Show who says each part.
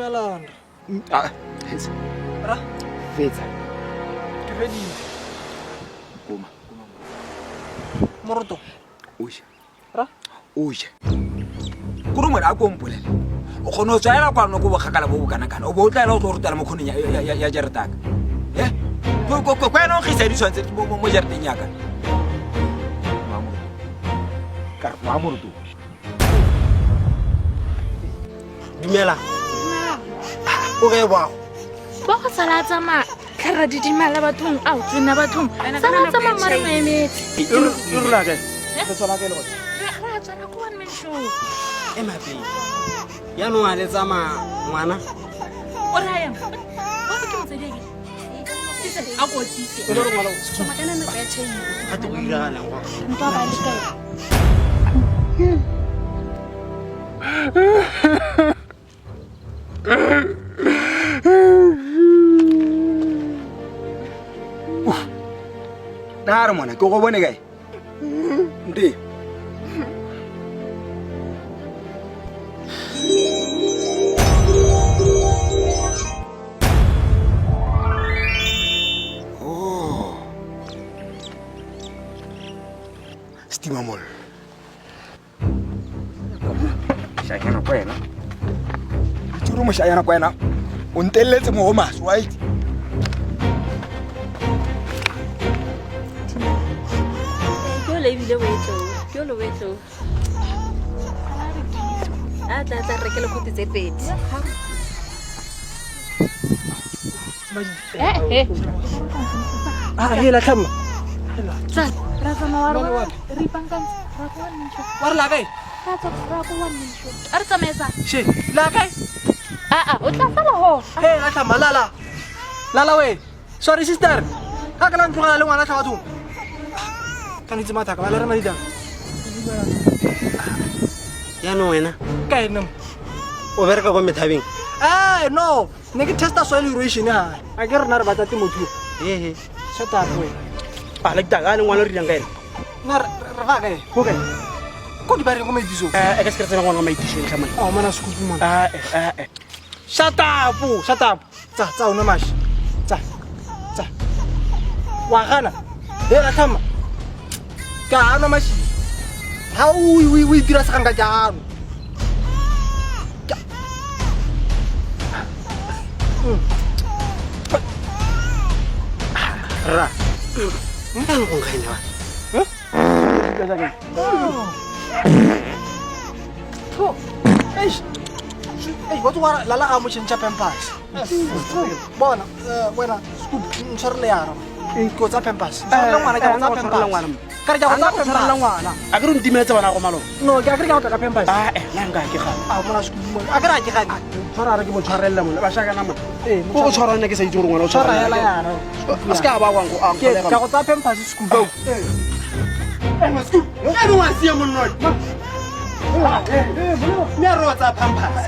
Speaker 1: Dumelang.
Speaker 2: Ah, fetsa.
Speaker 1: Ra?
Speaker 2: Fetsa.
Speaker 1: Ke feditse.
Speaker 2: Koma.
Speaker 1: Moroto.
Speaker 2: O je.
Speaker 1: Ra?
Speaker 2: O je. Kore ngwana a ko mpolele. O kgone go tswaela kwano ko bokgakala bo bo kana-kana. O bo o tlaela o tlo rutela mo kgoneng ya jaretaka. Eh? Ko wena o kgisa ditshwantshe mo jareteng yaka. Ka re wa moroto.
Speaker 3: Dumela. O re boago.
Speaker 4: Ba go sala a tsamaya tlhara didimala bathong ao tsena bathong sala a tsamaya mare mo emetse.
Speaker 3: E rula kae? Re tswala kae le gone?
Speaker 4: Re a tswala ko one man show.
Speaker 3: Ema pele. Yaanong a le tsamaya ngwana.
Speaker 4: O rayang? Ba ke motsadi ake. A kotsi.
Speaker 3: O le gore ngwana o
Speaker 4: Tsamaya ka nako ya chain.
Speaker 3: gape go iragalang go.
Speaker 4: Ntwa ba le kae?
Speaker 2: Na re mona ke go bone kae? Nte. Oh. Setima mollo. Moshanyana kwa wena. Itse moshanyana kwa wena. O nteletse mo go maswe wa itse.
Speaker 5: Ke ole ebile o e tlou, ke ole o e tlou. A tla tla reke lekgote tse pedi.
Speaker 4: Eh eh.
Speaker 1: Ah, hela tlhama.
Speaker 4: Tsa ra tsamaya
Speaker 1: Ngwana
Speaker 4: wa
Speaker 1: wa ka.
Speaker 4: re ipankantse ra ko one man show.
Speaker 1: Wa re la kae?
Speaker 4: Ra tswa ra ko one man show. A re tsamaisa.
Speaker 1: She, la kae?
Speaker 4: A a o tla sala ho.
Speaker 1: Hey, la tlhama lala. Lala we. Sorry sister. Ga ke la ntlogela le ngwana tlha bathong. Ka nitse mathaka ba le re maditang.
Speaker 3: Yaanong wena
Speaker 1: Kae nna mo?
Speaker 3: o bereka ko methabeng.
Speaker 1: Eh, no. Ne ke testa soil erosion ha. A ke rena re batla temothuo.
Speaker 3: Ehe.
Speaker 1: Shut up we.
Speaker 3: A le ditaka a le ngwana o rilang ka ena.
Speaker 1: Nna re re fa kae?
Speaker 3: Ko kae?
Speaker 1: Ko di bareng ko maitisong.
Speaker 3: Eh, e ka se ke re tsena ngwana wa maitisong tlhamane.
Speaker 1: Oh, mana scoop mona.
Speaker 3: Ah, eh, ah, eh.
Speaker 1: Shut up, shut up. Tsa, tsa o nwe mashi. Tsa. Tsa. Wa gana. He la tlhama. Ka a nwa mashi. Ha o o itira seganka ke a nwa.
Speaker 3: Rra. Nka le go nkgaene wa.
Speaker 1: Eish. Eish, wa tsoga lala ga mo change pampers. Bona, wena scoop ntshwarele yara. Ke o tsa pampers. Ntshwarele ngwana ke go tsa pampers. Ka re ke go tsa pampers.
Speaker 3: Ngwana. A ke re o ntimetse bana go malong.
Speaker 1: No, ke a ke re ke go tla ka pampers.
Speaker 3: Ah, eh, nna nka ke gana.
Speaker 1: A mona scoop mona. A ke re a ke gane.
Speaker 3: Tshwara re ke mo tshwarelela mona ba shakana mona.
Speaker 1: Eh,
Speaker 3: Ko go tshwara nna ke sa itse gore ngwana o
Speaker 1: tshwara
Speaker 3: tshwara
Speaker 1: hela yara.
Speaker 3: A se ka ba wa ngo a
Speaker 1: Ke ka go tsa pampers scoop.
Speaker 3: Eh, ma scoop. E no wa sia monna. Mme a re wa tsaya pampers.